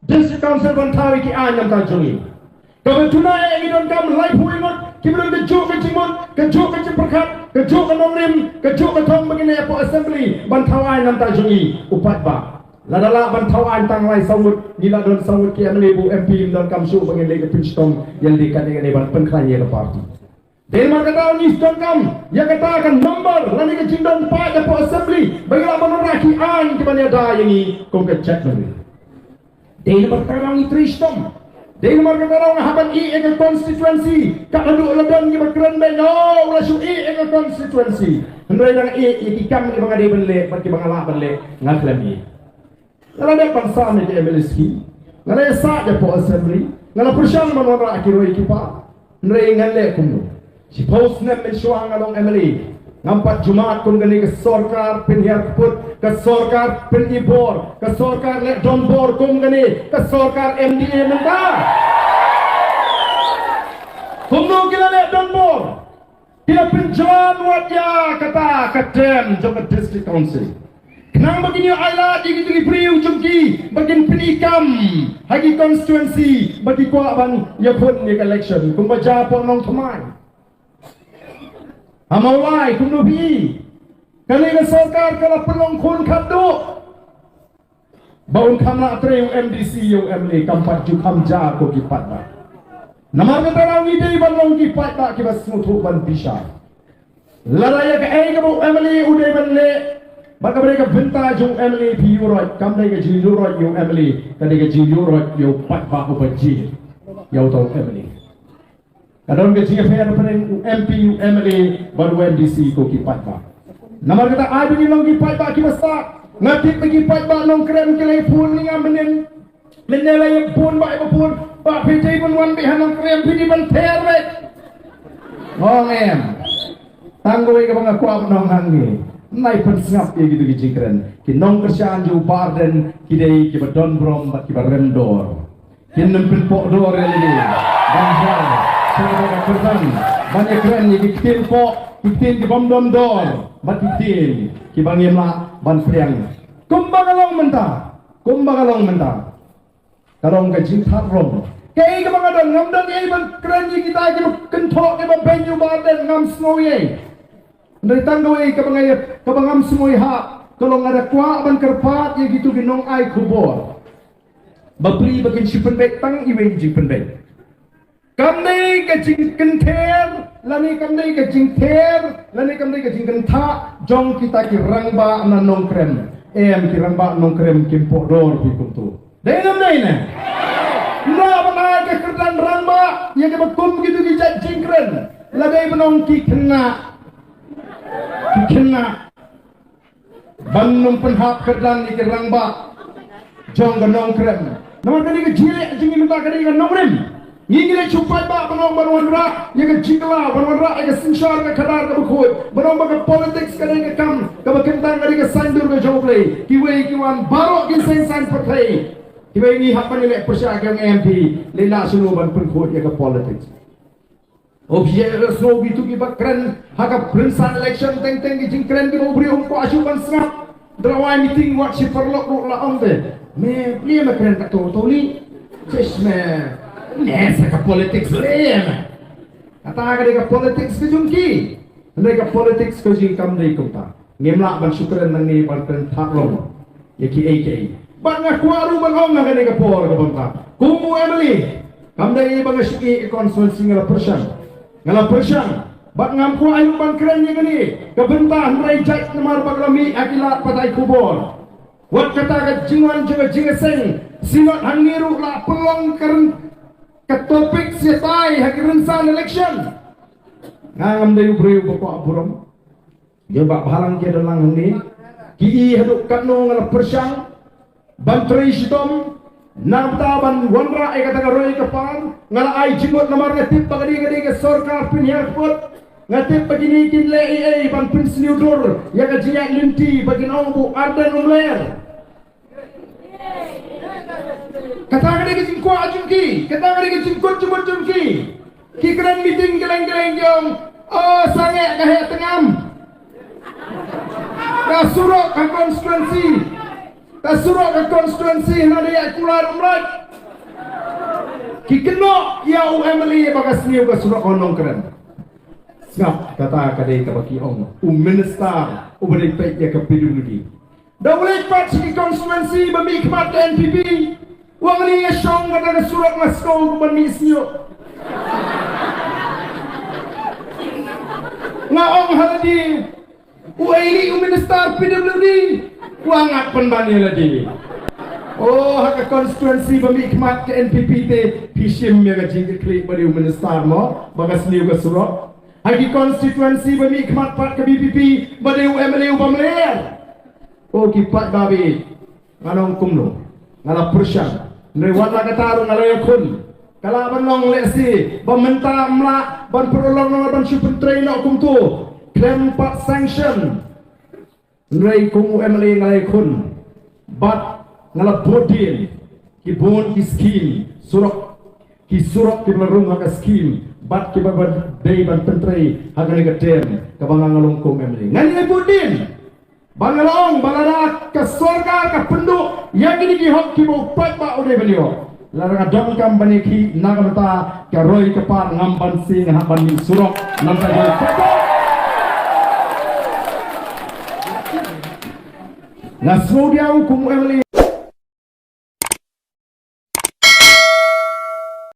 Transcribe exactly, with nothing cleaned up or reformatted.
District Council ban thaw ïa ki aiñ na bynta jong ngi. Kaba duna eh ngi donkam laiphew ngut kiba don kajuh ka jingmut, kajuh ka jingpyrkhat, kajuh ka nongrim, kajuh ka thong ba ngin leh hapoh Assembly ban thaw aiñ na bynta jong ngi. U paidbah, lada lah ban thaw aiñ tang lai saw ngut, ngi la don saw ngut ki MLA bad u MP, ym donkam shuh ba ngin leh ka pynshitom ïa lade katne katne ban pynkhlaiñ ïa ka party. Dei namar kata ngi donkam ïa kata ka number lane ka jingdon paid hapoh Assembly ba ngi lah ban wanrah ki aiñ kiban ïada ïa ngi kum ka jait nongrim. Dei namar kata ngi trei shitom. Dei namar kata nga hap ban ïeh ïa ka constituency. Ka haduh la don kiba kren beit, oh, u la shu ïeh ïa ka constituency. Hynrei dang ïeh ïa ki kam kiba nga dei ban leh bad kiba nga lah ban leh, nga khlem ïeh. Nga la dep ban sam ïa ka MLA scheme. Nga la ïasaid hapoh Assembly. Nga la pyrshang ban wanrah ki roi ki par. Hynrei ngan leh kumno? Shiphew snem mynshuwa nga long MLA, ngam pat jumad kum kane ka sorkar pynhiar kput, ka sorkar pyn-i bor, ka sorkar leh donbor kum kane ka sorkar MDA mynta. Kumno ki la leh donbor? Ki la pynjlan wat ïa kata ka dam jong ka District Council. Khnang ba kin ïoh ailad ïa kito ki briew jong ki ba kin pyni kam ha ki constituency ba ki kwah ban ïakhun ïa ka election, kumba jia hapoh Nongthymmai. Ha Mawlai kumno phi? Kane ka sorkar ka la pynlong khun khatduh ba un kham lah trei u MDC ïa u MLA, kam pat ju kham jia ko ki paidbah. Namar kata ngi dei ban long ki paidbah kiba sngewthuh ban bishar. Lada ïa kaei kaba u MLA u dei ban leh bad kaba dei ka bynta jong u MLA, phi ïuhroit, kam dei ka jingïuhroit ïa u MLA, ka dei ka jingïuhroit ïa u paidbah uba jia ïa uta u MLA. Ka don ka jingïapher hapdeng u MP, u MLA bad u MDC ko ki paidbah. Namar kata ai ba ngin long ki paidbah kiba stad. Nga tip ba ki paidbah Nongkrem ki la phone ïa nga mynnin. Mynne la ïa phone, ba ïa phone, ba phi dei ban wan beit ha Nongkrem, phi dei ban pher beit. Ong em. Tang kawei kaba nga kwah ban ong hangne, nai pynsngap ïa kito ki jingkren. Ki nongkyrshan jong u Bah Ardent ki dei kiba don burom bad kiba rem dor. Kin ym pynpoh dor ïa lade ban hiar sha kata ka kyrdan ban ïakren ïa ki ktien poh, ki ktien ki bym don dor bad ki ktien kiba ngim lah ban pdiang. Kumba ka long mynta, kumba ka long mynta. Ka long ka jingthad rong. Kaei kaba nga don, ngam don ei ban kren ïa kita kiba kynthoh, kiba beiñ ïa u Bah Ardent, ngam sngew ei. Hynrei tang kawei kaba nga ïa, kaba ngam sngew ei ha ka long nga da kwah ban kyrpad ïa kito ki nongai khubor. Bapli ba kin shu pynbeit tang iwei i jingpynbeit. Kam dei ka jingkynther lane kam dei ka jingther lane kam dei ka jingkynthah jong kita ki rangbah na Nongkrem. Em, ki rangbah Nongkrem kim poh dor phi kumto. Dei ne ym dei ne? Nga ban ai ka kyrdan rangbah ïa kaba kum kito ki jait jingkren. La dei ban ong ki khynnah. Ki khynnah. Ban ym pynhap kyrdan ïa ki rangbah jong ka Nongkrem. Namar ka dei ka jingeh jong ngi mynta ka dei ka Nongrim. Ngi ngi leh shu paidbah ban ong ban wanrah ïa ka jingkylla, ban wanrah ïa ka synshar ka khadar kaba khuid, ban ong ba ka politics ka dei ka kam kaba kyntang, ka dei ka saiñdur ka jong U Blei. Kiwei ki wan baroh ki seng saiñ pyrthei. Kiwei ngi hap ban ïaleh pyrshah ki ong em phi leh la shano ban pynkhuid ïa ka politics. U phi ïa sngew kito kiba kren ha ka pynsan election teng teng ki jingkren kiba u briew um kwah shuh ban sngap. Drawai meeting wat shi paralok ruh la ong te, me plie me kren kato to li. Chesh me, ne sa ka politics le me. Kata ka dei ka politics ka jong ki. Hynrei ka politics ka jong ngi kam dei kumta. Ngim lah ban shu kren nangne ban kren thad long ïa kiei kiei. Bad nga kwah ruh ban ong ha kane ka por kaba mynta, kum u MLA, kam dei ba nga shu ïeh ïa ka constituency, nga la pyrshang. Nga la pyrshang. Bad ngam kwah ruh ban kren ïa kane ka bynta hynrei jait namar ba ka la mih ha ki lad pathai khubor. Wat kata ka jingwan jong ka jingïaseng Synod hangne ruh la pynlong ka ryn-, ka topic shatai ha ki rynsan election. Nga ngam dei u briew ba kwah burom. Ïa ba bhalang ki don lang hangne. Ki i haduh katno nga la pyrshang ban trei shitom. Nangta ban wanrah ïa kata ka roi ka par, nga la ai jingmut namar nga tip ba ka dei ka dei ka sorkar pynhiar kput. Nga tip ba kine kin leh ei ei ban pynsniew dur ïa ka jingïaid lynti ba kin ong ba u Ardent um ler. Kata ka dei ka jingkwah jong ki, kata ka dei ka jingkut jingmut jong ki. Ki kren meeting kylleng kylleng ki ong, o sangeh ka heh tngam. Ka surok ka constituency. Ka surok ka constituency hana dei ïa Kular Umlaid. Ki kynnoh ïa u M L A ba ka sniew ka surok ka Nongkrem. Sngap, kata ka dei kaba ki ong u minister uba dei peit ïa ka P W D. Da u leit pat sha ki constituency ba mih khmat ka N P P, u ong, nga ïa shong kata ka surok, nga sngew kumban mih sniew. Nga ong ha lade, u ei u minister P W D, u ong ngat pynban ïa lade. Oh, ha ka constituency ba mih khmat ka N P P te, phi shim ïa ka jingkitkhlieh ba dei u minister mo, ba ka sniew ka surok. Ha ki constituency ba mih khmat pat ka V P P, ba dei u M L A uba mler. Oh, ki paidbah, nga ong kumno, nga la pyrshang. Hynrei wat la kata ruh nga la ïakhun. Ka lah ban long lehse ba mynta ym lah ban pynlong noh, ban shu pyntrei noh kumto. Khlem pat sanction. Hynrei kum u M L A nga la ïakhun. Bad nga la bud dien ki bun ki skim surok, ki surok kiba la rung ha ka skim bad kiba ba dei ban pyntrei ha kane ka term kaba nga, nga long kum M L A. Ngan ïa bud dien. Ba nga la ong ba lada ka sorkar ka pynduh ïa kine ki hok kiba u paidbah u dei ban ïoh, lada nga donkam ban ïakhih na ka bynta ka roi ka par, ngam banse, nga hap ban mih surok. Namar ka jong u paidbah. Nga sngewdiaw kum u M L A